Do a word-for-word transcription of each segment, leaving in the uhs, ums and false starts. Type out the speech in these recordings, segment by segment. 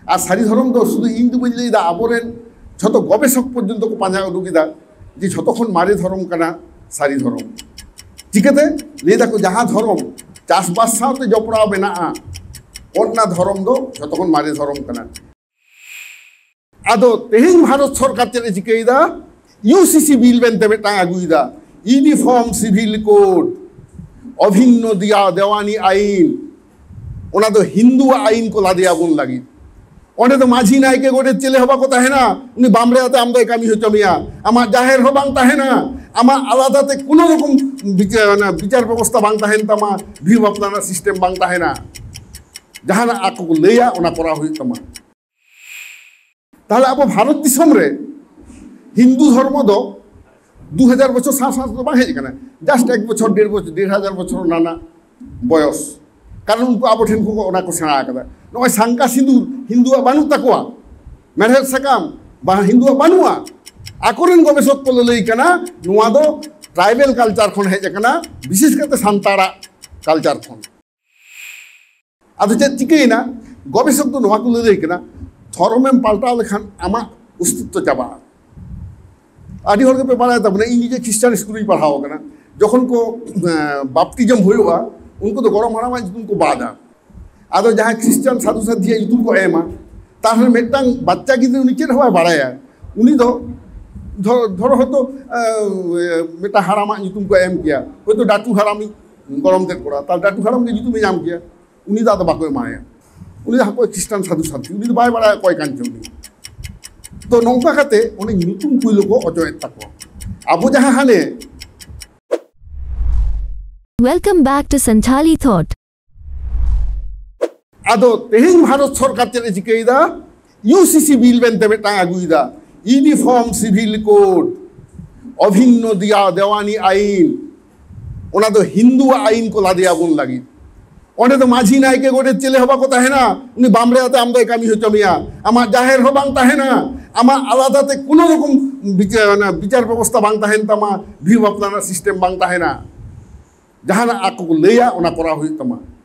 ᱟᱨ ᱥᱟᱹᱨᱤ ᱫᱷᱚᱨᱚᱢ ᱫᱚ ᱥᱩᱫᱷᱩ ᱤᱧ ᱫᱚ ᱵᱟᱹᱧ ᱞᱟᱹᱭᱫᱟ, ᱟᱵᱚᱨᱮᱱ ᱡᱷᱚᱛᱚ ᱜᱚᱵᱮᱥᱚᱠ ᱯᱚᱨᱡᱚᱱᱛᱚ ᱠᱚ ᱯᱟᱸᱡᱟ ᱩᱰᱩᱠ ᱮᱫᱟ ᱡᱮ ᱡᱷᱚᱛᱚ ᱠᱷᱚᱱ ᱢᱟᱨᱮ ᱫᱷᱚᱨᱚᱢ ᱠᱟᱱᱟ ᱥᱟᱹᱨᱤ ᱫᱷᱚᱨᱚᱢ᱾ ᱪᱤᱠᱟᱹᱛᱮ? ᱞᱟᱹᱭ ᱫᱟᱠᱚ ᱡᱟᱦᱟᱸ ᱫᱷᱚᱨᱚᱢ ᱪᱟᱥᱵᱟᱥ ᱥᱟᱶᱛᱮ ᱡᱚᱯᱲᱟᱣ ᱢᱮᱱᱟᱜᱼᱟ, ᱚᱱᱟ ᱫᱷᱚᱨᱚᱢ ᱫᱚ ᱡᱷᱚᱛᱚ ᱠᱷᱚᱱ ᱢᱟᱨᱮ ᱫᱷᱚᱨᱚᱢ ᱠᱟᱱᱟ᱾ ᱟᱫᱚ ᱛᱮᱦᱮᱧ ᱵᱷᱟᱨᱚᱛ ᱥᱚᱨᱠᱟᱨ ᱪᱮᱫ ᱮ ᱪᱤᱠᱟᱹᱭᱮᱫᱟ? ᱤᱭᱩ ᱥᱤ ᱥᱤ ᱵᱤᱞ ᱢᱮᱱᱛᱮ ᱢᱤᱫᱴᱟᱝ ᱟᱹᱜᱩᱭᱮᱫᱟ, ᱤᱭᱩᱱᱤᱯᱷᱚᱨᱢ ᱥᱤᱵᱷᱤᱞ ᱠᱳᱰ, ᱚᱵᱷᱤᱱᱱᱚ ᱫᱤᱭᱟ ᱫᱮᱣᱟᱱᱤ ᱟᱭᱤᱱ᱾ ᱚᱱᱟ ᱫᱚ ᱦᱤᱱᱫᱩᱣᱟᱜ ᱟᱭᱤᱱ ᱠᱚ ᱞᱟᱫᱮᱭᱟ ᱵᱚᱱ ᱞᱟᱹᱜᱤᱫ᱾ ᱚᱸᱰᱮ ᱫᱚ ᱢᱟᱹᱡᱷᱤ, ᱱᱟᱭᱠᱮ, ᱜᱚᱰᱮᱛ ᱪᱮᱞᱮ ᱦᱚᱸ ᱵᱟᱠᱚ ᱛᱟᱦᱮᱱᱟ᱾ ᱩᱱᱤ ᱵᱟᱢᱲᱮ ᱟᱛᱮ ᱟᱢ ᱫᱚᱭ ᱠᱟᱹᱢᱤ ᱦᱚᱪᱚ ᱢᱮᱭᱟ᱾ ᱟᱢᱟᱜ ᱡᱟᱦᱮᱨ ᱦᱚᱸ ᱵᱟᱝ ᱛᱟᱦᱮᱱᱟ᱾ ᱟᱢᱟᱜ ᱟᱞᱟᱫᱟ ᱛᱮ ᱠᱳᱱᱳ ᱨᱚᱠᱚᱢ ᱵᱤᱪᱟᱹᱨ, ᱚᱱᱟ ᱵᱤᱪᱟᱨ ᱵᱮᱵᱚᱥᱛᱷᱟ ᱵᱟᱝ ᱛᱟᱦᱮᱱ ᱛᱟᱢᱟ, ᱵᱤᱦᱟᱹ ᱵᱟᱯᱞᱟ ᱨᱮᱱᱟᱜ ᱥᱤᱥᱴᱮᱢ ᱵᱟᱝ ᱛᱟᱦᱮᱱᱟ᱾ ᱡᱟᱦᱟᱱᱟᱜ ᱟᱠᱚ ᱠᱚ ᱞᱟᱹᱭᱟ, ᱚᱱᱟ ᱠᱚᱨᱟᱣ ᱦᱩᱭᱩᱜ ᱛᱟᱢᱟ᱾ ᱛᱟᱦᱞᱮ ᱟᱵᱚ ᱵᱷᱟᱨᱚᱛ ᱫᱤᱥᱚᱢ ᱨᱮ ᱦᱤᱱᱫᱩ ᱫᱷᱚᱨᱢᱚ ᱫᱚ ᱫᱩ ᱦᱟᱡᱟᱨ ᱵᱚᱪᱷᱚᱨ ᱥᱟᱶ ᱥᱟᱶ ᱛᱮᱫᱚ ᱵᱟᱝ ᱦᱮᱡ ᱟᱠᱟᱱᱟ, ᱡᱟᱥᱴ ᱮᱠ ᱵᱚᱪᱷᱚᱨ, ᱰᱮᱲ ᱵᱚᱪᱷᱚᱨ, ᱰᱮᱲ ᱦᱟᱡᱟᱨ ᱵᱚᱪᱷᱚᱨ ᱚᱱᱟ ᱨᱮᱱᱟᱜ ᱵᱚᱭᱚᱥ᱾ ᱠᱟᱨᱚᱱ ᱩᱱᱠᱩ ᱟᱵᱚ ᱴᱷᱮᱱ ᱠᱷᱚᱱ ᱠᱚ ᱚᱱᱟ ᱠᱚ ᱥᱮᱬᱟ ᱟᱠᱟᱫᱟ᱾ ᱱᱚᱜᱼᱚᱭ ᱥᱟᱝᱠᱟ ᱥᱤᱸᱫᱩᱨ ᱦᱤᱱᱫᱩᱣᱟᱜ ᱵᱟᱹᱱᱩᱜ ᱛᱟᱠᱚᱣᱟ, ᱢᱮᱲᱦᱮᱫ ᱥᱟᱠᱟᱢ ᱵᱟ ᱦᱤᱱᱫᱩᱣᱟᱜ ᱵᱟᱹᱱᱩᱜᱼᱟ᱾ ᱟᱠᱚᱨᱮᱱ ᱜᱚᱵᱮᱥᱚᱠ ᱠᱚ ᱞᱟᱹᱞᱟᱹᱭ ᱠᱟᱱᱟ ᱱᱚᱣᱟ ᱫᱚ ᱴᱨᱟᱭᱵᱮᱞ ᱠᱟᱞᱪᱟᱨ ᱠᱷᱚᱱ ᱦᱮᱡ ᱟᱠᱟᱱᱟ, ᱵᱤᱥᱮᱥ ᱠᱟᱛᱮ ᱥᱟᱱᱛᱟᱲᱟᱜ ᱠᱟᱞᱪᱟᱨ ᱠᱷᱚᱱ᱾ ᱟᱫᱚ ᱪᱮᱫ ᱪᱤᱠᱟᱹᱭᱮᱱᱟ? ᱜᱚᱵᱮᱥᱚᱠ ᱫᱚ ᱱᱚᱣᱟ ᱠᱚ ᱞᱟᱹᱞᱟᱹᱭ ᱠᱟᱱᱟ, ᱫᱷᱚᱨᱚᱢᱮᱢ ᱯᱟᱞᱴᱟᱣ ᱞᱮᱠᱷᱟᱱ ᱟᱢᱟᱜ ᱚᱥᱛᱤᱛᱛᱚ ᱪᱟᱵᱟᱜᱼᱟ᱾ ᱟᱹᱰᱤ ᱦᱚᱲ ᱜᱮᱯᱮ ᱵᱟᱲᱟᱭ ᱛᱟᱵᱚᱱᱟ, ᱤᱧ ᱱᱤᱡᱮ ᱠᱷᱨᱤᱥᱴᱟᱱ ᱥᱠᱩᱞ ᱨᱤᱧ ᱯᱟᱲᱦᱟᱣ ᱟᱠᱟᱱᱟ᱾ ᱡᱚᱠᱷᱚᱱ ᱠᱚ ᱵᱟᱯᱴᱤᱡᱚᱢ ᱦᱩᱭᱩᱜᱼᱟ, ᱩᱱᱠᱩ ᱫᱚ ᱜᱚᱲᱚᱢ ᱦᱟᱲᱟᱢᱟᱜ ᱧᱩᱛᱩᱢ ᱠᱚ ᱵᱟᱫᱟ᱾ ᱟᱫᱚ ᱡᱟᱦᱟᱸᱭ ᱠᱷᱨᱤᱥᱴᱟᱱ ᱥᱟᱹᱫᱷᱩ ᱥᱟᱹᱫᱷᱤᱭᱟᱜ ᱧᱩᱛᱩᱢ ᱠᱚ ᱮᱢᱟ, ᱛᱟᱦᱞᱮ ᱢᱤᱫᱴᱟᱝ ᱵᱟᱪᱪᱟ ᱜᱤᱫᱽᱨᱟᱹ ᱩᱱᱤ ᱪᱮᱫ ᱦᱚᱸ ᱵᱟᱭ ᱵᱟᱲᱟᱭᱟ᱾ ᱩᱱᱤ ᱫᱚ ᱫᱷᱚ- ᱫᱷᱚᱨᱚ ᱦᱚᱭᱛᱳ ᱢᱤᱫᱴᱟᱝ ᱦᱟᱲᱟᱢᱟᱜ ᱧᱩᱛᱩᱢ ᱠᱚ ᱮᱢ ᱠᱮᱭᱟ, ᱦᱚᱭᱛᱳ ᱰᱟᱴᱩ ᱦᱟᱲᱟᱢᱤᱡ ᱜᱚᱲᱚᱢ ᱛᱮᱫ ᱠᱚᱲᱟ, ᱛᱟᱦᱞᱮ ᱰᱟᱴᱩ ᱦᱟᱲᱟᱢ ᱜᱮ ᱧᱩᱛᱩᱢᱮ ᱧᱟᱢ ᱠᱮᱭᱟ᱾ ᱩᱱᱤ ᱫᱚ ᱟᱫᱚ ᱵᱟᱠᱚ ᱮᱢᱟᱭᱟ᱾ ᱩᱱᱤ ᱫᱚ ᱦᱟᱯᱳᱭ ᱠᱷᱨᱤᱥᱴᱟᱱ ᱥᱟᱹᱫᱷᱩ ᱥᱟᱹᱫᱷᱤ, ᱩᱱᱤ ᱫᱚ ᱵᱟᱭ ᱵᱟᱲᱟᱭᱟ ᱚᱠᱚᱭ ᱠᱟᱱ ᱪᱚ ᱩᱱᱤ᱾ ᱛᱚ ᱱᱚᱝᱠᱟ ᱠᱟᱛᱮ ᱚᱱᱮ ᱧᱩᱛᱩᱢ ᱯᱩᱭᱞᱩ ᱠᱚ ᱚᱪᱚᱭᱮᱫ ᱛᱟᱠᱚᱣᱟ᱾ ᱟᱵᱚ ᱡᱟᱦᱟᱸ ᱦᱟᱱᱮ Welcome back to Santhali Thought. ᱟᱫᱚ ᱛᱮᱦᱮᱧ ᱵᱷᱟᱨᱚᱛ ᱥᱚᱨᱠᱟᱨ ᱪᱮᱫ ᱮ ᱪᱤᱠᱟᱹᱭᱮᱫᱟ? ᱤᱭᱩ ᱥᱤ ᱥᱤ ᱵᱤᱞ ᱢᱮᱱᱛᱮ ᱢᱤᱫᱴᱟᱝ ᱟᱹᱜᱩᱭᱮᱫᱟ, ᱤᱭᱩᱱᱤᱯᱷᱚᱨᱢ ᱥᱤᱵᱷᱤᱞ ᱠᱳᱰ, ᱚᱵᱷᱤᱱᱱᱚ ᱫᱤᱭᱟ ᱫᱮᱣᱟᱱᱤ ᱟᱭᱤᱱ᱾ ᱚᱱᱟ ᱫᱚ ᱦᱤᱱᱫᱩᱣᱟᱜ ᱟᱭᱤᱱ ᱠᱚ ᱞᱟᱫᱮᱭᱟ ᱵᱚᱱ ᱞᱟᱹᱜᱤᱫ᱾ ᱚᱸᱰᱮ ᱫᱚ ᱢᱟᱹᱡᱷᱤ, ᱱᱟᱭᱠᱮ, ᱜᱚᱰᱮᱛ ᱪᱮᱞᱮ ᱦᱚᱸ ᱵᱟᱠᱚ ᱛᱟᱦᱮᱱᱟ᱾ ᱩᱱᱤ ᱵᱟᱢᱲᱮ ᱟᱛᱮ ᱟᱢ ᱫᱚᱭ ᱠᱟᱹᱢᱤ ᱦᱚᱪᱚ ᱢᱮᱭᱟ᱾ ᱟᱢᱟᱜ ᱡᱟᱦᱮᱨ ᱦᱚᱸ ᱵᱟᱝ ᱛᱟᱦᱮᱱᱟ᱾ ᱟᱢᱟᱜ ᱟᱞᱟᱫᱟ ᱛᱮ ᱠᱳᱱᱳ ᱨᱚᱠᱚᱢ ᱵᱤᱪᱟᱨ, ᱚᱱᱟ ᱵᱤᱪᱟᱨ ᱵᱮᱵᱚᱥᱛᱷᱟ ᱵᱟᱝ ᱛᱟᱦᱮᱱ ᱛᱟᱢᱟ, ᱵᱤᱦᱟᱹ ᱵᱟᱯᱞᱟ ᱨᱮᱱᱟᱜ ᱥᱤᱥᱴᱮᱢ ᱵᱟᱝ ᱛᱟᱦᱮᱱᱟ᱾ ᱡᱟᱦᱟᱱᱟᱜ ᱟᱠᱚ ᱠᱚ ᱞᱟᱹᱭᱟ, ᱚᱱᱟ ᱠᱚᱨᱟᱣ ᱦᱩᱭᱩᱜ ᱛᱟᱢᱟ᱾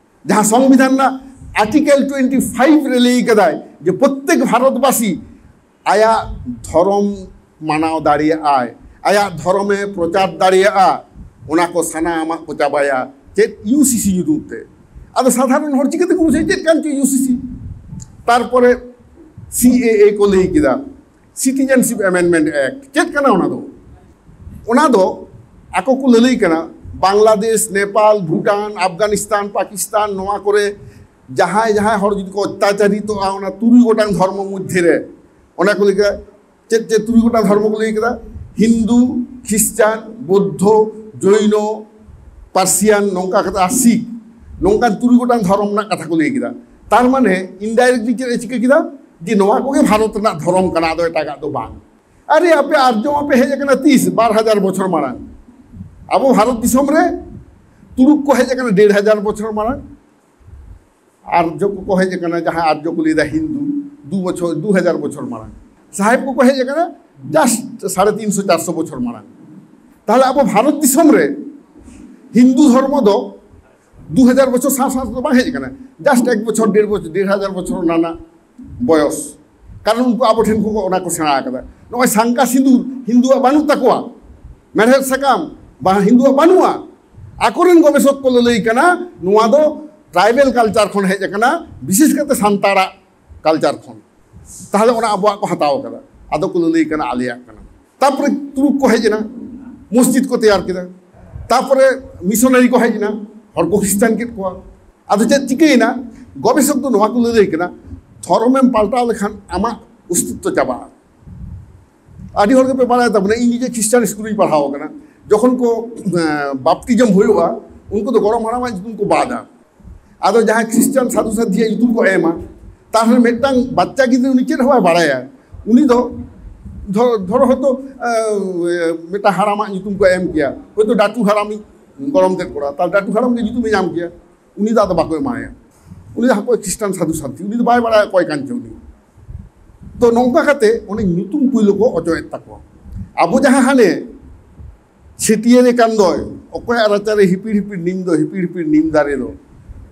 ᱡᱟᱦᱟᱸ ᱥᱚᱝᱵᱤᱫᱷᱟᱱ ᱨᱮᱱᱟᱜ ᱟᱨᱴᱤᱠᱮᱞ ᱴᱩᱭᱮᱱᱴᱤ ᱯᱷᱟᱭᱤᱵᱷ ᱨᱮ ᱞᱟᱹᱭ ᱠᱟᱫᱟᱭ ᱡᱮ ᱯᱨᱚᱛᱛᱮᱠ ᱵᱷᱟᱨᱚᱛᱵᱟᱥᱤ ᱟᱭᱟᱜ ᱫᱷᱚᱨᱚᱢ ᱢᱟᱱᱟᱣ ᱫᱟᱲᱮᱭᱟᱜᱼᱟᱭ, ᱟᱭᱟᱜ ᱫᱷᱚᱨᱚᱢᱮ ᱯᱨᱚᱪᱟᱨ ᱫᱟᱲᱮᱭᱟᱜᱼᱟ᱾ ᱚᱱᱟ ᱠᱚ ᱥᱟᱱᱟᱢᱟᱜ ᱠᱚ ᱪᱟᱵᱟᱭᱟ᱾ ᱪᱮᱫ? ᱤᱭᱩ ᱥᱤ ᱥᱤ ᱧᱩᱛᱩᱢ ᱛᱮ᱾ ᱟᱫᱚ ᱥᱟᱫᱷᱟᱨᱚᱱ ᱦᱚᱲ ᱪᱤᱠᱟᱹ ᱛᱮᱠᱚ ᱵᱩᱡᱷᱟᱹᱣᱟ ᱪᱮᱫ ᱠᱟᱱ ᱪᱚ ᱤᱭᱩ ᱥᱤ ᱥᱤ? ᱛᱟᱨᱯᱚᱨᱮ ᱥᱤ ᱮ ᱮ ᱠᱚ ᱞᱟᱹᱭ ᱠᱮᱫᱟ, ᱥᱤᱴᱤᱡᱮᱱᱥᱤᱯ ᱮᱢᱮᱱᱰᱢᱮᱱᱴ ᱮᱠᱴ᱾ ᱪᱮᱫ ᱠᱟᱱᱟ ᱚᱱᱟ ᱫᱚ? ᱚᱱᱟ ᱫᱚ ᱟᱠᱚ ᱠᱚ ᱞᱟᱹᱞᱟᱹᱭ ᱠᱟᱱᱟ, ᱵᱟᱝᱞᱟᱫᱮᱥ, ᱱᱮᱯᱟᱞ, ᱵᱷᱩᱴᱟᱱ, ᱟᱯᱜᱟᱱᱤᱥᱛᱟᱱ, ᱯᱟᱠᱤᱥᱛᱟᱱ, ᱱᱚᱣᱟ ᱠᱚᱨᱮ ᱡᱟᱦᱟᱸᱭ ᱡᱟᱦᱟᱸᱭ ᱦᱚᱲ ᱡᱩᱫᱤ ᱠᱚ ᱚᱛᱛᱟᱪᱟᱨᱤᱛᱚᱜᱼᱟ ᱚᱱᱟ ᱛᱩᱨᱩᱭ ᱜᱚᱴᱟᱝ ᱫᱷᱚᱨᱢᱚ ᱢᱚᱫᱽᱫᱷᱮ ᱨᱮ, ᱚᱱᱟ ᱠᱚ ᱞᱟᱹᱭ ᱠᱮᱫᱟ, ᱪᱮᱫ ᱪᱮᱫ ᱛᱩᱨᱩᱭ ᱜᱚᱴᱟᱝ ᱫᱷᱚᱨᱢᱚ ᱠᱚ ᱞᱟᱹᱭ ᱠᱮᱫᱟ? ᱦᱤᱱᱫᱩ, ᱠᱷᱨᱤᱥᱴᱟᱱ, ᱵᱳᱫᱽᱫᱷᱚ, ᱡᱚᱭᱱᱚ, ᱯᱟᱨᱥᱤᱭᱟᱱ, ᱱᱚᱝᱠᱟ ᱠᱟᱛᱮ ᱟᱨ ᱥᱤᱠᱷ, ᱱᱚᱝᱠᱟᱱ ᱛᱩᱨᱩᱭ ᱜᱚᱴᱟᱝ ᱫᱷᱚᱨᱚᱢ ᱨᱮᱱᱟᱜ ᱠᱟᱛᱷᱟ ᱠᱚ ᱞᱟᱹᱭ ᱠᱮᱫᱟ᱾ ᱛᱟᱨ ᱢᱟᱱᱮ ᱤᱱᱰᱟᱭᱨᱮᱠᱴᱞᱤ ᱪᱮᱫ ᱮ ᱪᱤᱠᱟᱹ ᱠᱮᱫᱟ? ᱡᱮ ᱱᱚᱣᱟ ᱠᱚᱜᱮ ᱵᱷᱟᱨᱚᱛ ᱨᱮᱱᱟᱜ ᱫᱷᱚᱨᱚᱢ ᱠᱟᱱᱟ, ᱟᱫᱚ ᱮᱴᱟᱜᱟᱜ ᱫᱚ ᱵᱟᱝ᱾ ᱟᱨᱮ ᱟᱯᱮ ᱟᱨᱡᱚ ᱢᱟᱯᱮ ᱦᱮᱡ ᱟᱠᱟᱱᱟ ᱛᱤᱥ? ᱵᱟᱨ ᱦᱟᱡᱟᱨ ᱵᱚᱪᱷᱚᱨ ᱢᱟᱲᱟᱝ᱾ ᱟᱵᱚ ᱵᱷᱟᱨᱚᱛ ᱫᱤᱥᱚᱢ ᱨᱮ ᱛᱩᱲᱩᱠ ᱠᱚ ᱦᱮᱡ ᱟᱠᱟᱱᱟ ᱰᱮᱲ ᱦᱟᱡᱟᱨ ᱵᱚᱪᱷᱚᱨ ᱢᱟᱲᱟᱝ᱾ ᱟᱨᱡᱚ ᱠᱚᱠᱚ ᱦᱮᱡ ᱟᱠᱟᱱᱟ, ᱡᱟᱦᱟᱸ ᱟᱨᱡᱚ ᱠᱚ ᱞᱟᱹᱭᱫᱟ ᱦᱤᱱᱫᱩ, ᱫᱩ ᱵᱚᱪᱷᱚᱨ, ᱫᱩ ᱦᱟᱡᱟᱨ ᱵᱚᱪᱷᱚᱨ ᱢᱟᱲᱟᱝ᱾ ᱥᱟᱦᱮᱵ ᱠᱚᱠᱚ ᱦᱮᱡ ᱟᱠᱟᱱᱟ ᱡᱟᱥᱴ ᱥᱟᱲᱮ ᱛᱤᱱᱥᱚ ᱪᱟᱨᱥᱚ ᱵᱚᱪᱷᱚᱨ ᱢᱟᱲᱟᱝ᱾ ᱛᱟᱦᱞᱮ ᱟᱵᱚ ᱵᱷᱟᱨᱚᱛ ᱫᱤᱥᱚᱢ ᱨᱮ ᱦᱤᱱᱫᱩ ᱫᱷᱚᱨᱢᱚ ᱫᱚ ᱫᱩ ᱦᱟᱡᱟᱨ ᱵᱚᱪᱷᱚᱨ ᱥᱟᱶ ᱥᱟᱶ ᱛᱮᱫᱚ ᱵᱟᱝ ᱦᱮᱡ ᱟᱠᱟᱱᱟ, ᱡᱟᱥᱴ ᱮᱠ ᱵᱚᱪᱷᱚᱨ, ᱰᱮᱲ ᱵᱚᱪᱷᱚᱨ, ᱰᱮᱲ ᱦᱟᱡᱟᱨ ᱵᱚᱪᱷᱚᱨ ᱚᱱᱟ ᱨᱮᱱᱟᱜ ᱵᱚᱭᱚᱥ᱾ ᱠᱟᱨᱚᱱ ᱩᱱᱠᱩ ᱟᱵᱚ ᱴᱷᱮᱱ ᱠᱷᱚᱱ ᱚᱱᱟ ᱠᱚ ᱥᱮᱬᱟ ᱟᱠᱟᱫᱟ᱾ ᱱᱚᱜᱼᱚᱭ ᱥᱟᱝᱠᱟ ᱥᱤᱸᱫᱩᱨ ᱦᱤᱱᱫᱩᱣᱟᱜ ᱵᱟᱹᱱᱩᱜ ᱛᱟᱠᱚᱣᱟ, ᱢᱮᱲᱦᱮᱫ ᱥᱟᱠᱟᱢ ᱵᱟ ᱦᱤᱱᱫᱩᱣᱟᱜ ᱵᱟᱹᱱᱩᱜᱼᱟ᱾ ᱟᱠᱚᱨᱮᱱ ᱜᱚᱵᱮᱥᱚᱠ ᱠᱚ ᱞᱟᱹᱞᱟᱹᱭ ᱠᱟᱱᱟ ᱱᱚᱣᱟ ᱫᱚ ᱴᱨᱟᱭᱵᱮᱞ ᱠᱟᱞᱪᱟᱨ ᱠᱷᱚᱱ ᱦᱮᱡ ᱟᱠᱟᱱᱟ, ᱵᱤᱥᱮᱥ ᱠᱟᱛᱮ ᱥᱟᱱᱛᱟᱲᱟᱜ ᱠᱟᱞᱪᱟᱨ ᱠᱷᱚᱱ᱾ ᱛᱟᱦᱞᱮ ᱚᱱᱟ ᱟᱵᱚᱣᱟᱜ ᱠᱚ ᱦᱟᱛᱟᱣ ᱟᱠᱟᱫᱟ, ᱟᱫᱚ ᱠᱚ ᱞᱟᱹᱞᱟᱹᱭ ᱠᱟᱱᱟ ᱟᱞᱮᱭᱟᱜ ᱠᱟᱱᱟ᱾ ᱛᱟᱨᱯᱚᱨᱮ ᱛᱩᱲᱩᱠ ᱠᱚ ᱦᱮᱡ ᱮᱱᱟ, ᱢᱚᱥᱡᱤᱫ ᱠᱚ ᱛᱮᱭᱟᱨ ᱠᱮᱫᱟ, ᱛᱟᱨᱯᱚᱨᱮ ᱢᱤᱥᱚᱱᱟᱨᱤ ᱠᱚ ᱦᱮᱡ ᱮᱱᱟ, ᱦᱚᱲ ᱠᱚ ᱠᱷᱨᱤᱥᱴᱟᱱ ᱠᱮᱫ ᱠᱚᱣᱟ᱾ ᱟᱫᱚ ᱪᱮᱫ ᱪᱤᱠᱟᱹᱭᱮᱱᱟ? ᱜᱚᱵᱮᱥᱚᱠ ᱫᱚ ᱱᱚᱣᱟ ᱠᱚ ᱞᱟᱹᱞᱟᱹᱭ ᱠᱟᱱᱟ, ᱫᱷᱚᱨᱚᱢᱮᱢ ᱯᱟᱞᱴᱟᱣ ᱞᱮᱠᱷᱟᱱ ᱟᱢᱟᱜ ᱚᱥᱛᱤᱛᱛᱚ ᱪᱟᱵᱟᱜᱼᱟ᱾ ᱟᱹᱰᱤ ᱦᱚᱲ ᱜᱮᱯᱮ ᱵᱟᱲᱟᱭ ᱛᱟᱵᱚᱱᱟ, ᱤᱧ ᱱᱤᱡᱮ ᱠᱷᱨᱤᱥᱴᱟᱱ ᱥᱠᱩᱞ ᱨᱤᱧ ᱯᱟᱲᱦᱟᱣ ᱟᱠᱟᱱᱟ᱾ ᱡᱚᱠᱷᱚᱱ ᱠᱚ ᱵᱟᱯᱴᱤᱡᱚᱢ ᱦᱩᱭᱩᱜᱼᱟ, ᱩᱱᱠᱩ ᱫᱚ ᱜᱚᱲᱚᱢ ᱦᱟᱲᱟᱢᱟᱜ ᱧᱩᱛᱩᱢ ᱠᱚ ᱵᱟᱫᱟ᱾ ᱟᱫᱚ ᱡᱟᱦᱟᱸᱭ ᱠᱷᱨᱤᱥᱴᱟᱱ ᱥᱟᱫᱷᱩ ᱥᱟᱫᱷᱤᱭᱟᱜ ᱧᱩᱛᱩᱢ ᱠᱚ ᱮᱢᱟ, ᱛᱟᱦᱞᱮ ᱢᱤᱫᱴᱟᱝ ᱵᱟᱪᱪᱟ ᱜᱤᱫᱽᱨᱟᱹ ᱩᱱᱤ ᱪᱮᱫ ᱦᱚᱸ ᱵᱟᱭ ᱵᱟᱲᱟᱭᱟ᱾ ᱩᱱᱤ ᱫᱚ ᱫᱷᱚᱨᱚ ᱫᱷᱚᱨᱚ ᱦᱚᱭᱛᱳ ᱢᱤᱫᱴᱟᱝ ᱦᱟᱲᱟᱢᱟᱜ ᱧᱩᱛᱩᱢ ᱠᱚ ᱮᱢ ᱠᱮᱭᱟ, ᱦᱚᱭᱛᱳ ᱰᱟᱴᱩ ᱦᱟᱲᱟᱢᱤᱡ ᱜᱚᱲᱚᱢ ᱛᱮᱫ ᱠᱚᱲᱟ, ᱛᱟᱦᱞᱮ ᱰᱟᱴᱩ ᱦᱟᱲᱟᱢ ᱜᱮ ᱧᱩᱛᱩᱢᱮ ᱧᱟᱢ ᱠᱮᱭᱟ᱾ ᱩᱱᱤ ᱫᱚ ᱟᱫᱚ ᱵᱟᱠᱚ ᱮᱢᱟᱭᱟ᱾ ᱩᱱᱤ ᱫᱚ ᱦᱟᱯᱳᱭ ᱠᱷᱨᱤᱥᱴᱟᱱ ᱥᱟᱫᱷᱩ ᱥᱟᱫᱷᱤ, ᱩᱱᱤ ᱫᱚ ᱵᱟᱭ ᱵᱟᱲᱟᱭᱟ ᱚᱠᱚᱭ ᱠᱟᱱ ᱪᱚ ᱩᱱᱤ᱾ ᱛᱚ ᱱᱚᱝᱠᱟ ᱠᱟᱛᱮ ᱚᱱᱮ ᱧᱩᱛᱩᱢ ᱯᱩᱭᱞᱩ ᱠᱚ ᱚᱪᱚᱭᱮᱫ ᱛᱟᱠᱚᱣᱟ᱾ ᱟᱵᱚ ᱡᱟᱦᱟᱸ ᱦᱟᱱᱮ ᱪᱷᱟᱹᱴᱭᱟᱹᱨᱮ ᱠᱟᱱ ᱫᱚᱭ, ᱚᱠᱚᱭᱟᱜ ᱨᱟᱪᱟᱨᱮ ᱦᱤᱯᱤᱲ ᱦᱤᱯᱤᱲ ᱱᱤᱢ ᱫᱚ, ᱦᱤᱯᱤᱲ ᱦᱤᱯᱤᱲ ᱱᱤᱢ ᱫᱟᱨᱮ ᱫᱚ,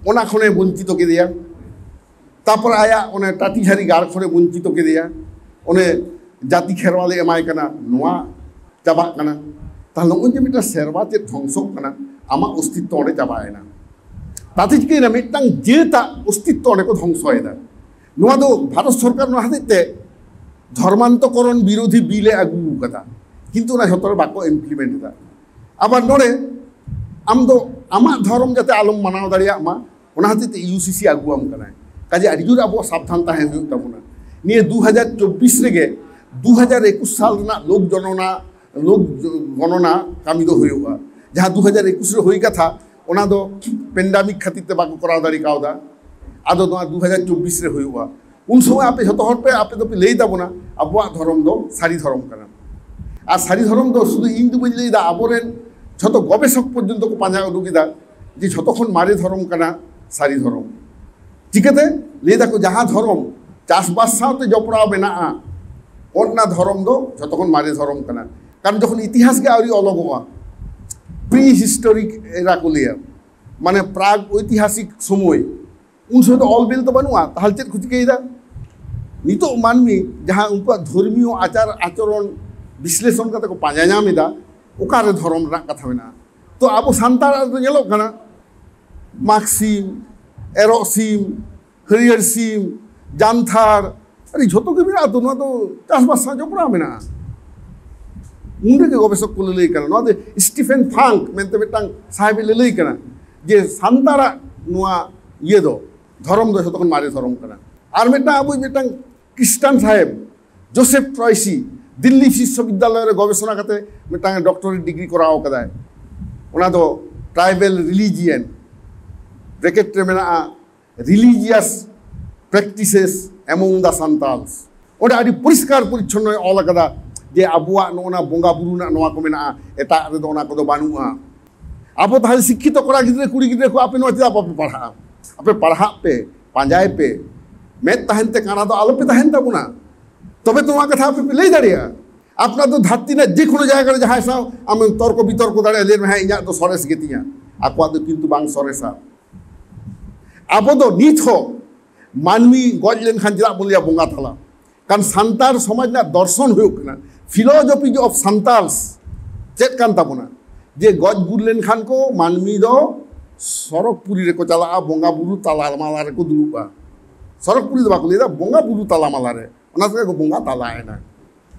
ᱚᱱᱟ ᱠᱷᱚᱱᱮ ᱵᱚᱧᱪᱤᱛᱚ ᱠᱮᱫᱮᱭᱟ᱾ ᱛᱟᱯᱚᱨ ᱟᱭᱟᱜ ᱚᱱᱮ ᱴᱟᱴᱤ ᱡᱷᱟᱹᱨᱤ ᱜᱟᱲ ᱠᱷᱚᱱᱮ ᱵᱚᱧᱪᱤᱛᱚ ᱠᱮᱫᱮᱭᱟ, ᱚᱱᱮ ᱡᱟᱹᱛᱤ ᱠᱷᱮᱨᱣᱟᱞᱮ ᱮᱢᱟᱭ ᱠᱟᱱᱟ, ᱱᱚᱣᱟ ᱪᱟᱵᱟᱜ ᱠᱟᱱᱟ᱾ ᱛᱟᱦᱞᱮ ᱱᱚᱜᱼᱚᱭ ᱡᱮ ᱢᱤᱫᱴᱟᱝ ᱥᱮᱨᱣᱟ ᱪᱮᱫ ᱫᱷᱚᱝᱥᱚᱜ ᱠᱟᱱᱟ, ᱟᱢᱟᱜ ᱚᱥᱛᱤᱛᱛᱚ ᱚᱸᱰᱮ ᱪᱟᱵᱟᱭᱮᱱᱟ᱾ ᱛᱟᱛᱮ ᱪᱤᱠᱟᱹᱭᱮᱱᱟ, ᱢᱤᱫᱴᱟᱝ ᱡᱟᱹᱛᱟᱜ ᱚᱥᱛᱤᱛᱛᱚ ᱚᱸᱰᱮ ᱠᱚ ᱫᱷᱚᱝᱥᱚᱭᱮᱫᱟ᱾ ᱱᱚᱣᱟ ᱫᱚ ᱵᱷᱟᱨᱚᱛ ᱥᱚᱨᱠᱟᱨ ᱱᱚᱣᱟ ᱦᱚᱛᱮᱡ ᱛᱮ ᱫᱷᱚᱨᱢᱟᱱᱛᱚᱠᱚᱨᱚᱱ ᱵᱤᱨᱳᱫᱷᱤ ᱵᱤᱞ ᱮ ᱟᱹᱜᱩ ᱟᱠᱟᱫᱟ, ᱠᱤᱱᱛᱩ ᱚᱱᱟ ᱡᱷᱚᱛᱚ ᱨᱮ ᱵᱟᱠᱚ ᱤᱢᱯᱞᱤᱢᱮᱱᱴ ᱮᱫᱟ᱾ ᱟᱵᱟᱨ ᱱᱚᱰᱮ ᱟᱢ ᱫᱚ ᱟᱢᱟᱜ ᱫᱷᱚᱨᱚᱢ ᱡᱟᱛᱮ ᱟᱞᱚᱢ ᱢᱟᱱᱟᱣ ᱫᱟᱲᱮᱭᱟᱜ ᱢᱟ, ᱚᱱᱟ ᱦᱚᱛᱮᱡ ᱛᱮ ᱤᱭᱩᱥᱤᱥᱤ ᱟᱹᱜᱩᱣᱟᱢ ᱠᱟᱱᱟᱭ᱾ ᱠᱟᱡᱮ ᱟᱹᱰᱤ ᱡᱳᱨ ᱟᱵᱚ ᱥᱟᱵᱫᱷᱟᱱ ᱛᱟᱦᱮᱸ ᱦᱩᱭᱩᱜ ᱛᱟᱵᱚᱱᱟ᱾ ᱱᱤᱭᱟᱹ ᱫᱩ ᱦᱟᱡᱟᱨ ᱪᱚᱵᱵᱤᱥ ᱨᱮᱜᱮ ᱫᱩ ᱦᱟᱡᱟᱨ ᱮᱠᱩᱥ ᱥᱟᱞ ᱨᱮᱱᱟᱜ ᱞᱳᱠ ᱡᱚᱱᱚᱱᱟ, ᱞᱳᱠ ᱜᱚᱱᱚᱱᱟ ᱠᱟᱹᱢᱤ ᱫᱚ ᱦᱩᱭᱩᱜᱼᱟ, ᱡᱟᱦᱟᱸ ᱫᱩ ᱦᱟᱡᱟᱨ ᱮᱠᱩᱥ ᱨᱮ ᱦᱩᱭ ᱠᱟᱛᱷᱟ, ᱚᱱᱟ ᱫᱚ ᱯᱮᱱᱰᱟᱢᱤᱠ ᱠᱷᱟᱹᱛᱤᱨ ᱛᱮ ᱵᱟᱠᱚ ᱠᱚᱨᱟᱣ ᱫᱟᱲᱮ ᱠᱟᱣᱫᱟ᱾ ᱟᱫᱚ ᱱᱚᱣᱟ ᱫᱩ ᱦᱟᱡᱟᱨ ᱪᱚᱵᱵᱤᱥ ᱨᱮ ᱦᱩᱭᱩᱜᱼᱟ᱾ ᱩᱱ ᱥᱚᱢᱚᱭ ᱟᱯᱮ ᱡᱷᱚᱛᱚ ᱦᱚᱲ ᱯᱮ, ᱟᱯᱮ ᱫᱚᱯᱮ ᱞᱟᱹᱭ ᱛᱟᱵᱚᱱᱟ ᱟᱵᱚᱣᱟᱜ ᱫᱷᱚᱨᱚᱢ ᱫᱚ ᱥᱟᱹᱨᱤ ᱫᱷᱚᱨᱚᱢ ᱠᱟᱱᱟ᱾ ᱟᱨ ᱥᱟᱹᱨᱤ ᱫᱷᱚᱨᱚᱢ ᱫᱚ ᱥᱩᱫᱷᱩ ᱤᱧ ᱫᱚ ᱵᱟᱹᱧ ᱞᱟᱹᱭᱫᱟ, ᱟᱵᱚᱨᱮᱱ ᱡᱷᱚᱛᱚ ᱜᱚᱵᱮᱥᱚᱠ ᱯᱚᱨᱡᱚᱱᱛᱚ ᱠᱚ ᱯᱟᱸᱡᱟ ᱩᱰᱩᱠ ᱮᱫᱟ ᱡᱮ ᱡᱷᱚᱛᱚ ᱠᱷᱚᱱ ᱢᱟᱨᱮ ᱫᱷᱚᱨᱚᱢ ᱠᱟᱱᱟ ᱥᱟᱹᱨᱤ ᱫᱷᱚᱨᱚᱢ᱾ ᱪᱤᱠᱟᱹᱛᱮ? ᱞᱟᱹᱭ ᱫᱟᱠᱚ ᱡᱟᱦᱟᱸ ᱫᱷᱚᱨᱚᱢ ᱪᱟᱥᱵᱟᱥ ᱥᱟᱶᱛᱮ ᱡᱚᱯᱲᱟᱣ ᱢᱮᱱᱟᱜᱼᱟ, ᱚᱱᱟ ᱫᱷᱚᱨᱚᱢ ᱫᱚ ᱡᱷᱚᱛᱚ ᱠᱷᱚᱱ ᱢᱟᱨᱮ ᱫᱷᱚᱨᱚᱢ ᱠᱟᱱᱟ᱾ ᱠᱟᱨᱚᱱ ᱡᱚᱠᱷᱚᱱ ᱤᱛᱤᱦᱟᱥ ᱜᱮ ᱟᱹᱣᱨᱤ ᱚᱞᱚᱜᱚᱜᱼᱟ, ᱯᱨᱤ ᱦᱤᱥᱴᱳᱨᱤᱠ ᱮᱨᱟ ᱠᱚ ᱞᱟᱹᱭᱟ, ᱢᱟᱱᱮ ᱯᱨᱟᱜᱽ ᱳᱭᱛᱤᱦᱟᱥᱤᱠ ᱥᱚᱢᱚᱭ, ᱩᱱ ᱥᱚᱢᱚᱭ ᱫᱚ ᱚᱞ ᱵᱤᱞ ᱫᱚ ᱵᱟᱹᱱᱩᱜᱼᱟ᱾ ᱛᱟᱦᱚᱞᱮ ᱪᱮᱫ ᱠᱚ ᱪᱤᱠᱟᱹᱭᱮᱫᱟ? ᱱᱤᱛᱚᱜ ᱢᱟᱹᱱᱢᱤ ᱡᱟᱦᱟᱸ ᱩᱱᱠᱩᱣᱟᱜ ᱫᱷᱚᱨᱢᱤᱭᱚ ᱟᱪᱟᱨ ᱟᱪᱚᱨᱚᱱ ᱵᱤᱥᱞᱮᱥᱚᱱ ᱠᱟᱛᱮ ᱠᱚ ᱯᱟᱸᱡᱟ ᱧᱟᱢ ᱮᱫᱟ, ᱚᱠᱟᱨᱮ ᱫᱷᱚᱨᱚᱢ ᱨᱮᱱᱟᱜ ᱠᱟᱛᱷᱟ ᱢᱮᱱᱟᱜᱼᱟ᱾ ᱛᱚ ᱟᱵᱚ ᱥᱟᱱᱛᱟᱲᱟᱜ ᱫᱚ ᱧᱮᱞᱚᱜ ᱠᱟᱱᱟ, ᱢᱟᱜᱽ ᱥᱤᱢ, ᱮᱨᱚᱜ ᱥᱤᱢ, ᱦᱟᱹᱨᱭᱟᱹᱲ ᱥᱤᱢ, ᱡᱟᱱᱛᱷᱟᱲ, ᱟᱹᱰᱤ ᱡᱷᱚᱛᱚ ᱜᱮ ᱢᱮᱱᱟᱜᱼᱟ᱾ ᱛᱚ ᱱᱚᱣᱟ ᱫᱚ ᱪᱟᱥᱵᱟᱥ ᱥᱟᱶ ᱡᱚᱯᱲᱟᱣ ᱢᱮᱱᱟᱜᱼᱟ᱾ ᱩᱱ ᱨᱮᱜᱮ ᱜᱚᱵᱮᱥᱚᱠ ᱠᱚ ᱞᱟᱹᱞᱟᱹᱭ ᱠᱟᱱᱟ᱾ ᱱᱚᱣᱟ ᱫᱚ ᱥᱴᱤᱯᱷᱮᱱ ᱯᱷᱟᱝᱠ ᱢᱮᱱᱛᱮ ᱢᱤᱫᱴᱟᱝ ᱥᱟᱦᱮᱵᱮ ᱞᱟᱹᱞᱟᱹᱭ ᱠᱟᱱᱟ ᱡᱮ ᱥᱟᱱᱛᱟᱲᱟᱜ ᱱᱚᱣᱟ ᱤᱭᱟᱹ ᱫᱚ, ᱫᱷᱚᱨᱚᱢ ᱫᱚ ᱡᱷᱚᱛᱚ ᱠᱷᱚᱱ ᱢᱟᱨᱮ ᱫᱷᱚᱨᱚᱢ ᱠᱟᱱᱟ᱾ ᱟᱨ ᱢᱤᱫᱴᱟᱝ ᱟᱵᱚᱭᱤᱡ ᱢᱤᱫᱴᱟᱝ ᱠᱷᱨᱤᱥᱴᱟᱱ ᱥᱟᱦᱮᱵᱽ ᱡᱳᱥᱮᱯ ᱴᱨᱚᱭᱥᱤ, ᱫᱤᱞᱞᱤ ᱵᱤᱥᱥᱚᱵᱤᱫᱽᱫᱟᱞᱚᱭ ᱨᱮ ᱜᱚᱵᱮᱥᱚᱱᱟ ᱠᱟᱛᱮ ᱢᱤᱫᱴᱟᱝ ᱰᱚᱠᱴᱚᱨᱮᱴ ᱰᱤᱜᱽᱨᱤ ᱠᱚᱨᱟᱣ ᱠᱟᱫᱟᱭ᱾ ᱚᱱᱟ ᱫᱚ ᱴᱨᱟᱭᱵᱟᱞ ᱨᱤᱞᱤᱡᱤᱭᱟᱱ, ᱵᱨᱮᱠᱮᱴ ᱨᱮ ᱢᱮᱱᱟᱜᱼᱟ, religious practices among the Santals᱾ ᱚᱸᱰᱮ ᱟᱹᱰᱤ ᱯᱚᱨᱤᱥᱠᱟᱨ ᱯᱚᱨᱤᱪᱷᱚᱱᱱᱚᱭ ᱚᱞ ᱟᱠᱟᱫᱟ ᱡᱮ ᱟᱵᱚᱣᱟᱜ ᱱᱚᱜᱼᱚ ᱱᱟ ᱵᱚᱸᱜᱟ ᱵᱩᱨᱩ ᱨᱮᱱᱟᱜ ᱱᱚᱣᱟ ᱠᱚ ᱢᱮᱱᱟᱜᱼᱟ, ᱮᱴᱟᱜ ᱨᱮᱫᱚ ᱚᱱᱟ ᱠᱚᱫᱚ ᱵᱟᱹᱱᱩᱜᱼᱟ᱾ ᱟᱵᱚ ᱛᱟᱦᱞᱮ ᱥᱤᱠᱠᱷᱤᱛᱚ ᱠᱚᱲᱟ ᱜᱤᱫᱽᱨᱟᱹ, ᱠᱩᱲᱤ ᱜᱤᱫᱽᱨᱟᱹ ᱠᱚ, ᱟᱯᱮ ᱱᱚᱣᱟ ᱪᱮᱫᱟᱜ ᱵᱟᱯᱮ ᱯᱟᱲᱦᱟᱜᱼᱟ? ᱟᱯᱮ ᱯᱟᱲᱦᱟᱜ ᱯᱮ, ᱯᱟᱸᱡᱟᱭ ᱯᱮ, ᱢᱮᱫ ᱛᱟᱦᱮᱱ ᱛᱮ ᱠᱟᱬᱟ ᱫᱚ ᱟᱞᱚᱯᱮ ᱛᱟᱦᱮᱱ ᱛᱟᱵᱚᱱᱟ᱾ ᱛᱚᱵᱮ ᱛᱚ ᱱᱚᱣᱟ ᱠᱟᱛᱷᱟ ᱟᱯᱮ ᱯᱮ ᱞᱟᱹᱭ ᱫᱟᱲᱮᱭᱟᱜᱼᱟ᱾ ᱟᱯᱱᱟᱨ ᱫᱚ ᱫᱷᱟᱹᱨᱛᱤ ᱨᱮᱱᱟᱜ ᱡᱮ ᱠᱳᱱᱳ ᱡᱟᱭᱜᱟ ᱨᱮ ᱡᱟᱦᱟᱸᱭ ᱥᱟᱶ ᱟᱢᱮᱢ ᱛᱚᱨᱠᱚ ᱵᱤᱛᱚᱨᱠᱚ ᱫᱟᱲᱮᱭᱟᱜᱼᱟ, ᱞᱟᱹᱭ ᱢᱮ, "ᱦᱮᱸ, ᱤᱧᱟᱹᱜ ᱫᱚ ᱥᱚᱨᱮᱥ ᱜᱮᱛᱤᱧᱟ", ᱟᱠᱚᱣᱟᱜ ᱫᱚ ᱠᱤᱱᱛᱩ ᱵᱟᱝ ᱥᱚᱨᱮᱥᱟ᱾ ᱟᱵᱚ ᱫᱚ ᱱᱤᱛ ᱦᱚᱸ ᱢᱟᱹᱱᱢᱤ ᱜᱚᱡ ᱞᱮᱱᱠᱷᱟᱱ ᱪᱮᱫᱟᱜ ᱵᱚᱱ ᱞᱟᱹᱭᱟ ᱵᱚᱸᱜᱟ ᱛᱟᱞᱟ? ᱠᱟᱨᱚᱱ ᱥᱟᱱᱛᱟᱲ ᱥᱚᱢᱟᱡᱽ ᱨᱮᱱᱟᱜ ᱫᱚᱨᱥᱚᱱ ᱦᱩᱭᱩᱜ ᱠᱟᱱᱟ, philosophy of Santals ᱪᱮᱫ ᱠᱟᱱ ᱛᱟᱵᱚᱱᱟ, ᱡᱮ ᱜᱚᱡ ᱜᱩᱨ ᱞᱮᱱᱠᱷᱟᱱ ᱠᱚ ᱢᱟᱹᱱᱢᱤ ᱫᱚ ᱥᱚᱨᱚᱜᱽᱯᱩᱨᱤ ᱨᱮᱠᱚ ᱪᱟᱞᱟᱜᱼᱟ, ᱵᱚᱸᱜᱟ ᱵᱩᱨᱩ ᱛᱟᱞᱟᱢᱟᱞᱟ ᱨᱮᱠᱚ ᱫᱩᱲᱩᱵᱼᱟ᱾ ᱥᱚᱨᱚᱜᱽᱯᱩᱨᱤ ᱫᱚ ᱵᱟᱠᱚ ᱞᱟᱹᱭᱫᱟ, ᱵᱚᱸᱜᱟ ᱵᱩᱨᱩ ᱛᱟᱞᱟᱢᱟᱞᱟ ᱨᱮ, ᱚᱱᱟ ᱛᱮᱜᱮ ᱠᱚ ᱵᱚᱸᱜᱟ ᱛᱟᱞᱟᱭᱮᱱᱟ᱾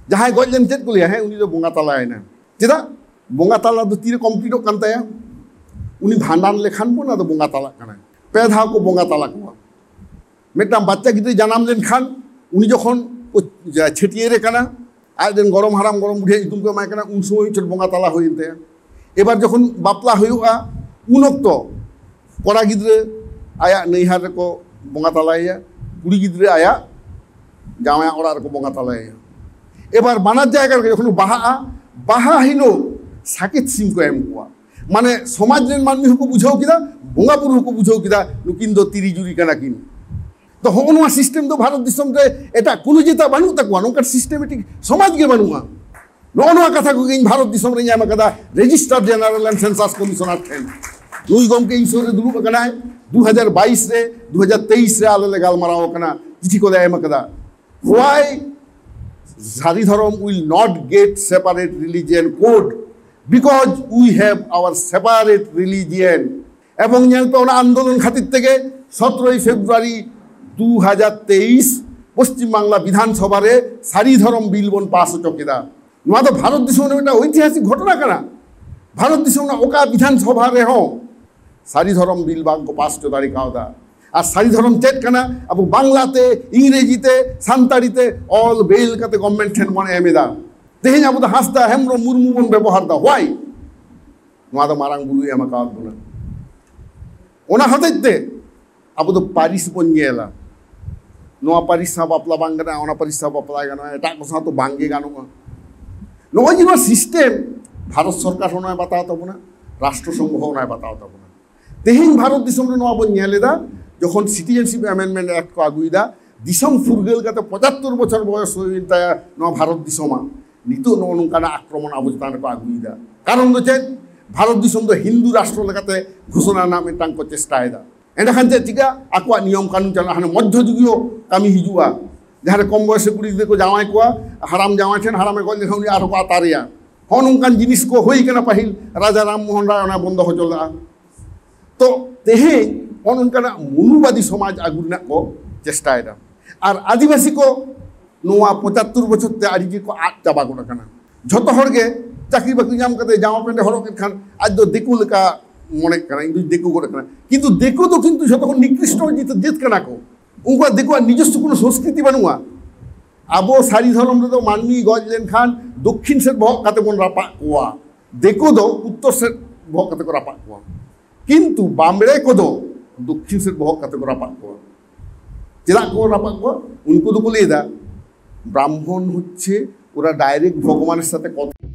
ᱡᱟᱦᱟᱸᱭ ᱜᱚᱡ ᱞᱮᱱ ᱪᱮᱫ ᱠᱚ ᱞᱟᱹᱭᱟ? ᱦᱮᱸ, ᱩᱱᱤ ᱫᱚ ᱵᱚᱸᱜᱟ ᱛᱟᱞᱟᱭᱮᱱᱟ᱾ ᱪᱮᱫᱟᱜ? ᱵᱚᱸᱜᱟ ᱛᱟᱞᱟ ᱫᱚ ᱛᱤᱨᱮ ᱠᱚᱢᱯᱞᱤᱴᱚᱜ ᱠᱟᱱ ᱛᱟᱭᱟ? ᱩᱱᱤ ᱵᱷᱟᱸᱰᱟᱱ ᱞᱮᱠᱷᱟᱱ ᱵᱚᱱ ᱟᱫᱚ ᱵᱚᱸᱜᱟ ᱛᱟᱞᱟᱜ ᱠᱟᱱᱟᱭ᱾ ᱯᱮ ᱫᱷᱟᱣ ᱠᱚ ᱵᱚᱸᱜᱟ ᱛᱟᱞᱟ ᱠᱚᱣᱟ᱾ ᱢᱤᱫᱴᱟᱝ ᱵᱟᱪᱪᱟ ᱜᱤᱫᱽᱨᱟᱹ ᱡᱟᱱᱟᱢ ᱞᱮᱱᱠᱷᱟᱱ ᱩᱱᱤ ᱡᱚᱠᱷᱚᱱ ᱠᱚ ᱪᱷᱟᱹᱴᱭᱟᱹᱨᱮ ᱠᱟᱱᱟ, ᱟᱡ ᱨᱮᱱ ᱜᱚᱲᱚᱢ ᱦᱟᱲᱟᱢ ᱜᱚᱲᱚᱢ ᱵᱩᱰᱷᱤᱭᱟᱜ ᱧᱩᱛᱩᱢ ᱠᱚ ᱮᱢᱟᱭ ᱠᱟᱱᱟ, ᱩᱱ ᱥᱚᱢᱚᱭ ᱢᱤᱫᱴᱮᱱ ᱵᱚᱸᱜᱟ ᱛᱟᱞᱟ ᱦᱩᱭᱮᱱ ᱛᱟᱭᱟ᱾ ᱮᱵᱟᱨ ᱡᱚᱠᱷᱚᱱ ᱵᱟᱯᱞᱟ ᱦᱩᱭᱩᱜᱼᱟ, ᱩᱱ ᱚᱠᱛᱚ ᱠᱚᱲᱟ ᱜᱤᱫᱽᱨᱟᱹ ᱟᱭᱟᱜ ᱱᱟᱹᱭᱦᱟᱨ ᱨᱮᱠᱚ ᱵᱚᱸᱜᱟ ᱛᱟᱞᱟᱭᱮᱭᱟ, ᱠᱩᱲᱤ ᱜᱤᱫᱽᱨᱟᱹ ᱟᱭᱟᱜ ᱡᱟᱶᱟᱭ ᱚᱲᱟᱜ ᱨᱮᱠᱚ ᱵᱚᱸᱜᱟ ᱛᱟᱞᱟᱭᱮᱭᱟ᱾ ᱮᱵᱟᱨ ᱵᱟᱱᱟᱨ ᱡᱟᱭᱜᱟ ᱨᱮ ᱡᱚᱠᱷᱚᱱ ᱵᱟᱦᱟᱜᱼᱟ, ᱵᱟᱦᱟ ᱦᱤᱞᱳᱜ ᱥᱟᱠᱮᱛ ᱥᱤᱢ ᱠᱚ ᱮᱢ ᱠᱚᱣᱟ᱾ ᱢᱟᱱᱮ ᱥᱚᱢᱟᱡᱽ ᱨᱮᱱ ᱢᱟᱹᱱᱢᱤ ᱦᱚᱸᱠᱚ ᱵᱩᱡᱷᱟᱹᱣ ᱠᱮᱫᱟ, ᱵᱚᱸᱜᱟ ᱵᱩᱨᱩ ᱦᱚᱸᱠᱚ ᱵᱩᱡᱷᱟᱹᱣ ᱠᱮᱫᱟ, ᱱᱩᱠᱤᱱ ᱫᱚ ᱛᱤᱨᱤ ᱡᱩᱨᱤ ᱠᱟᱱᱟ ᱠᱤᱱ᱾ ᱛᱚ ᱦᱚᱸᱜᱼᱚ ᱱᱚᱣᱟ ᱥᱤᱥᱴᱮᱢ ᱫᱚ ᱵᱷᱟᱨᱚᱛ ᱫᱤᱥᱚᱢ ᱨᱮ ᱮᱴᱟᱜ ᱠᱳᱱᱳ ᱡᱟᱹᱛᱟᱜ ᱵᱟᱹᱱᱩᱜ ᱛᱟᱠᱚᱣᱟ, ᱱᱚᱝᱠᱟᱱ ᱥᱤᱥᱴᱮᱢᱮᱴᱤᱠ ᱥᱚᱢᱟᱡᱽ ᱜᱮ ᱵᱟᱹᱱᱩᱜᱼᱟ᱾ ᱱᱚᱜᱼᱚ ᱱᱚᱣᱟ ᱠᱟᱛᱷᱟ ᱠᱚᱜᱮ ᱤᱧ ᱵᱷᱟᱨᱚᱛ ᱫᱤᱥᱚᱢ ᱨᱮᱧ ᱮᱢ ᱟᱠᱟᱫᱟ register general and census commissioner ᱴᱷᱮᱱ᱾ ᱱᱩᱭ ᱜᱚᱢᱠᱮ ᱤᱧ ᱥᱩᱨ ᱨᱮ ᱫᱩᱲᱩᱵ ᱟᱠᱟᱱᱟᱭ, ᱫᱩ ᱦᱟᱡᱟᱨ ᱵᱟᱭᱤᱥ ᱨᱮ, ᱫᱩ ᱦᱟᱡᱟᱨ ᱛᱮᱭᱤᱥ ᱨᱮ ᱟᱞᱮ ᱞᱮ ᱜᱟᱞᱢᱟᱨᱟᱣ ᱟᱠᱟᱱᱟ, ᱪᱤᱴᱷᱤ ᱠᱚᱞᱮ ᱮᱢ ᱟᱠᱟᱫᱟ᱾ Why ᱥᱟᱹᱨᱤ ᱫᱷᱚᱨᱚᱢ will not get separate religion code? Because we have our separate religion. ᱮᱵᱚᱝ ᱧᱮᱞ ᱯᱮ, ᱚᱱᱟ ᱟᱱᱫᱳᱞᱚᱱ ᱠᱷᱟᱹᱛᱤᱨ ᱛᱮᱜᱮ ᱥᱚᱛᱨᱚᱭ ᱯᱷᱮᱵᱽᱨᱩᱣᱟᱨᱤ ᱫᱩ ᱦᱟᱡᱟᱨ ᱛᱮᱭᱤᱥ ᱯᱚᱥᱪᱤᱢ ᱵᱟᱝᱞᱟ ᱵᱤᱫᱷᱟᱱ ᱥᱚᱵᱷᱟ ᱨᱮ ᱥᱟᱹᱨᱤ ᱫᱷᱚᱨᱚᱢ ᱵᱤᱞ ᱵᱚᱱ ᱯᱟᱥ ᱦᱚᱪᱚ ᱠᱮᱫᱟ᱾ ᱱᱚᱣᱟ ᱫᱚ ᱵᱷᱟᱨᱚᱛ ᱫᱤᱥᱚᱢ ᱨᱮ ᱢᱤᱫᱴᱟᱝ ᱳᱭᱛᱤᱦᱟᱥᱤᱠ ᱜᱷᱚᱴᱚᱱᱟ ᱠᱟᱱᱟ᱾ ᱵᱷᱟᱨᱚᱛ ᱫᱤᱥᱚᱢ ᱨᱮᱱᱟᱜ ᱚᱠᱟ ᱵᱤᱫᱷᱟᱱ ᱥᱚᱵᱷᱟ ᱨᱮᱦᱚᱸ ᱥᱟᱹᱨᱤ ᱫᱷᱚᱨᱚᱢ ᱵᱤᱞ ᱵᱟᱝ ᱠᱚ ᱯᱟᱥ ᱦᱚᱪᱚ ᱫᱟᱲᱮ ᱠᱟᱣᱫᱟ᱾ ᱟᱨ ᱥᱟᱹᱨᱤ ᱫᱷᱚᱨᱚᱢ ᱪᱮᱫ ᱠᱟᱱᱟ? ᱟᱵᱚ ᱵᱟᱝᱞᱟ ᱛᱮ, ᱤᱝᱨᱮᱡᱤ ᱛᱮ, ᱥᱟᱱᱛᱟᱲᱤ ᱛᱮ ᱚᱞ ᱵᱮᱞ ᱠᱟᱛᱮ ᱜᱚᱵᱷᱢᱮᱱᱴ ᱴᱷᱮᱱ ᱵᱚᱱ ᱮᱢ ᱮᱫᱟ᱾ ᱛᱮᱦᱮᱧ ᱟᱵᱚ ᱫᱚ ᱦᱟᱸᱥᱫᱟ, ᱦᱮᱢᱵᱨᱚᱢ, ᱢᱩᱨᱢᱩ ᱵᱚᱱ ᱵᱮᱵᱚᱦᱟᱨ ᱮᱫᱟ᱾ Why? ᱱᱚᱣᱟ ᱫᱚ ᱢᱟᱨᱟᱝ ᱵᱩᱨᱩᱭ ᱮᱢ ᱟᱠᱟᱣᱟᱫ ᱵᱚᱱᱟ᱾ ᱚᱱᱟ ᱦᱚᱛᱮᱡ ᱛᱮ ᱟᱵᱚ ᱫᱚ ᱯᱟᱹᱨᱤᱥ ᱵᱚᱱ ᱧᱮᱞᱟ᱾ ᱱᱚᱣᱟ ᱯᱟᱹᱨᱤᱥ ᱥᱟᱶ ᱵᱟᱯᱞᱟ ᱵᱟᱝ ᱜᱟᱱᱚᱜᱼᱟ, ᱚᱱᱟ ᱯᱟᱹᱨᱤᱥ ᱥᱟᱶ ᱵᱟᱯᱞᱟ ᱜᱟᱱᱚᱜᱼᱟ, ᱮᱴᱟᱜ ᱠᱚ ᱥᱟᱶ ᱫᱚ ᱵᱟᱝ ᱜᱮ ᱜᱟᱱᱚᱜᱼᱟ᱾ ᱱᱚᱜᱼᱚᱭ ᱡᱮ ᱱᱚᱣᱟ ᱥᱤᱥᱴᱮᱢ, ᱵᱷᱟᱨᱚᱛ ᱥᱚᱨᱠᱟᱨ ᱦᱚᱸ ᱱᱚᱣᱟᱭ ᱵᱟᱛᱟᱣ ᱛᱟᱵᱚᱱᱟ, ᱨᱟᱥᱴᱨᱚ ᱥᱚᱝᱜᱷᱚ ᱦᱚᱸ ᱱᱚᱣᱟᱭ ᱵᱟᱛᱟᱣ ᱛᱟᱵᱚᱱᱟ᱾ ᱛᱮᱦᱮᱧ ᱵᱷᱟᱨᱚᱛ ᱫᱤᱥᱚᱢ ᱨᱮ ᱱᱚᱣᱟ ᱵᱚᱱ ᱧᱮᱞ ᱮᱫᱟ, ᱡᱚᱠᱷᱚᱱ ᱥᱤᱴᱤᱡᱮᱱᱥᱤᱯ ᱮᱢᱮᱱᱰᱢᱮᱱᱴ ᱮᱠᱴ ᱠᱚ ᱟᱹᱜᱩᱭᱮᱫᱟ, ᱫᱤᱥᱚᱢ ᱯᱷᱩᱨᱜᱟᱹᱞ ᱠᱟᱛᱮ ᱯᱚᱸᱪᱟᱛᱛᱳᱨ ᱵᱚᱪᱷᱚᱨ ᱵᱚᱭᱚᱥ ᱦᱩᱭᱮᱱ ᱛᱟᱭᱟ ᱱᱚᱣᱟ ᱵᱷᱟᱨᱚᱛ ᱫᱤᱥᱚᱢᱟᱜ, ᱱᱤᱛᱚᱜ ᱱᱚᱜᱼᱚ ᱱᱚᱝᱠᱟᱱᱟᱜ ᱟᱠᱨᱚᱢᱚᱱ ᱟᱵᱚ ᱪᱮᱛᱟᱱ ᱨᱮᱠᱚ ᱟᱹᱜᱩᱭᱮᱫᱟ᱾ ᱠᱟᱨᱚᱱ ᱫᱚ ᱪᱮᱫ? ᱵᱷᱟᱨᱚᱛ ᱫᱤᱥᱚᱢ ᱫᱚ ᱦᱤᱱᱫᱩ ᱨᱟᱥᱴᱨᱚ ᱞᱮᱠᱟᱛᱮ ᱜᱷᱳᱥᱚᱱᱟ ᱨᱮᱱᱟᱜ ᱢᱤᱫᱴᱟᱝ ᱠᱚ ᱪᱮᱥᱴᱟᱭᱮᱫᱟ᱾ ᱮᱸᱰᱮᱠᱷᱟᱱ ᱪᱮᱫ ᱪᱤᱠᱟ? ᱟᱠᱚᱣᱟᱜ ᱱᱤᱭᱚᱢ ᱠᱟᱹᱱᱩᱱ ᱪᱟᱞᱟᱜᱼᱟ, ᱦᱟᱱᱮ ᱢᱚᱫᱽᱫᱷᱚ ᱡᱩᱜᱤᱭᱚ ᱠᱟᱹᱢᱤ ᱦᱤᱡᱩᱜᱼᱟ, ᱡᱟᱦᱟᱸ ᱨᱮ ᱠᱚᱢ ᱵᱚᱭᱮᱥ ᱨᱮ ᱠᱩᱲᱤ ᱜᱤᱫᱽᱨᱟᱹ ᱠᱚ ᱡᱟᱶᱟᱭ ᱠᱚᱣᱟ, ᱦᱟᱲᱟᱢ ᱡᱟᱶᱟᱭ ᱴᱷᱮᱱ ᱦᱟᱲᱟᱢᱮ ᱜᱚᱡ ᱞᱮᱱᱠᱷᱟᱱ ᱩᱱᱤ ᱟᱨᱦᱚᱸ ᱠᱚ ᱟᱛᱟᱨᱮᱭᱟ᱾ ᱦᱚᱸ ᱱᱚᱝᱠᱟᱱ ᱡᱤᱱᱤᱥ ᱠᱚ ᱦᱩᱭ ᱠᱟᱱᱟ ᱯᱟᱹᱦᱤᱞ, ᱨᱟᱡᱟ ᱨᱟᱢ ᱢᱳᱦᱚᱱ ᱨᱟᱭ ᱚᱱᱟ ᱵᱚᱱᱫᱚ ᱦᱚᱪᱚ ᱞᱮᱫᱼᱟ᱾ ᱛᱚ ᱛᱮᱦᱮᱧ ᱦᱚᱸ ᱱᱚᱝᱠᱟᱱᱟᱜ ᱢᱚᱱᱩᱵᱟᱫᱤ ᱥᱚᱢᱟᱡᱽ ᱟᱹᱜᱩ ᱨᱮᱱᱟᱜ ᱠᱚ ᱪᱮᱥᱴᱟᱭᱮᱫᱟ᱾ ᱟᱨ ᱟᱹᱫᱤᱵᱟᱹᱥᱤ ᱠᱚ ᱱᱚᱣᱟ ᱯᱚᱸᱪᱟᱛᱛᱳᱨ ᱵᱚᱪᱷᱚᱨ ᱛᱮ ᱟᱹᱰᱤ ᱜᱮᱠᱚ ᱟᱫ ᱪᱟᱵᱟ ᱜᱚᱫ ᱟᱠᱟᱱᱟ᱾ ᱡᱷᱚᱛᱚ ᱦᱚᱲ ᱜᱮ ᱪᱟᱹᱠᱨᱤ ᱵᱟᱹᱠᱨᱤ ᱧᱟᱢ ᱠᱟᱛᱮ ᱡᱟᱢᱟ ᱯᱮᱱᱴ ᱮ ᱦᱚᱨᱚᱜ ᱠᱮᱫ ᱠᱷᱟᱱ ᱟᱡ ᱫᱚ ᱫᱤᱠᱩ ᱞᱮᱠᱟ ᱢᱚᱱᱮᱜ ᱠᱟᱱᱟ, ᱤᱧ ᱫᱚ ᱫᱤᱠᱩ ᱜᱚᱫ ᱠᱟᱱᱟ᱾ ᱠᱤᱱᱛᱩ ᱫᱤᱠᱩ ᱫᱚ ᱠᱤᱱᱛᱩ ᱡᱷᱚᱛᱚ ᱠᱷᱚᱱ ᱱᱤᱠᱨᱤᱥᱴᱚ ᱡᱟᱹᱛ ᱡᱟᱹᱛ ᱠᱟᱱᱟ ᱠᱚ᱾ ᱩᱱᱠᱩᱣᱟᱜ, ᱫᱤᱠᱩᱣᱟᱜ ᱱᱤᱡᱚᱥᱥᱚ ᱠᱳᱱᱳ ᱥᱚᱝᱥᱠᱨᱤᱛᱤ ᱵᱟᱹᱱᱩᱜᱼᱟ᱾ ᱟᱵᱚ ᱥᱟᱹᱨᱤ ᱫᱷᱚᱨᱚᱢ ᱨᱮᱫᱚ ᱢᱟᱹᱱᱢᱤ ᱜᱚᱡ ᱞᱮᱱᱠᱷᱟᱱ ᱫᱚᱠᱠᱷᱤᱱ ᱥᱮᱫ ᱵᱚᱦᱚᱜ ᱠᱟᱛᱮ ᱵᱚᱱ ᱨᱟᱯᱟᱜ ᱠᱚᱣᱟ, ᱫᱤᱠᱩ ᱫᱚ ᱩᱛᱛᱚᱨ ᱥᱮᱫ ᱵᱚᱦᱚᱜ ᱠᱟᱛᱮ ᱠᱚ ᱨᱟᱯᱟᱜ ᱠᱚᱣᱟ᱾ ᱠᱤᱱᱛᱩ ᱵᱟᱢᱵᱲᱮ ᱠᱚᱫᱚ ᱫᱚᱠᱠᱷᱤᱱ ᱥᱮᱫ ᱵᱚᱦᱚᱜ ᱠᱟᱛᱮ ᱠᱚ ᱨᱟᱯᱟᱜ ᱠᱚᱣᱟ᱾ ᱪᱮᱫᱟᱜ ᱠᱚ ᱨᱟᱯᱟᱜ ᱠᱚᱣᱟ? ᱩᱱᱠᱩ ᱫᱚᱠᱚ ᱞᱟᱹᱭ ᱮᱫᱟ, ব্রাহ্মণ হচ্ছে ওরা ডাইরেক্ট ভগবানের সাথে কথা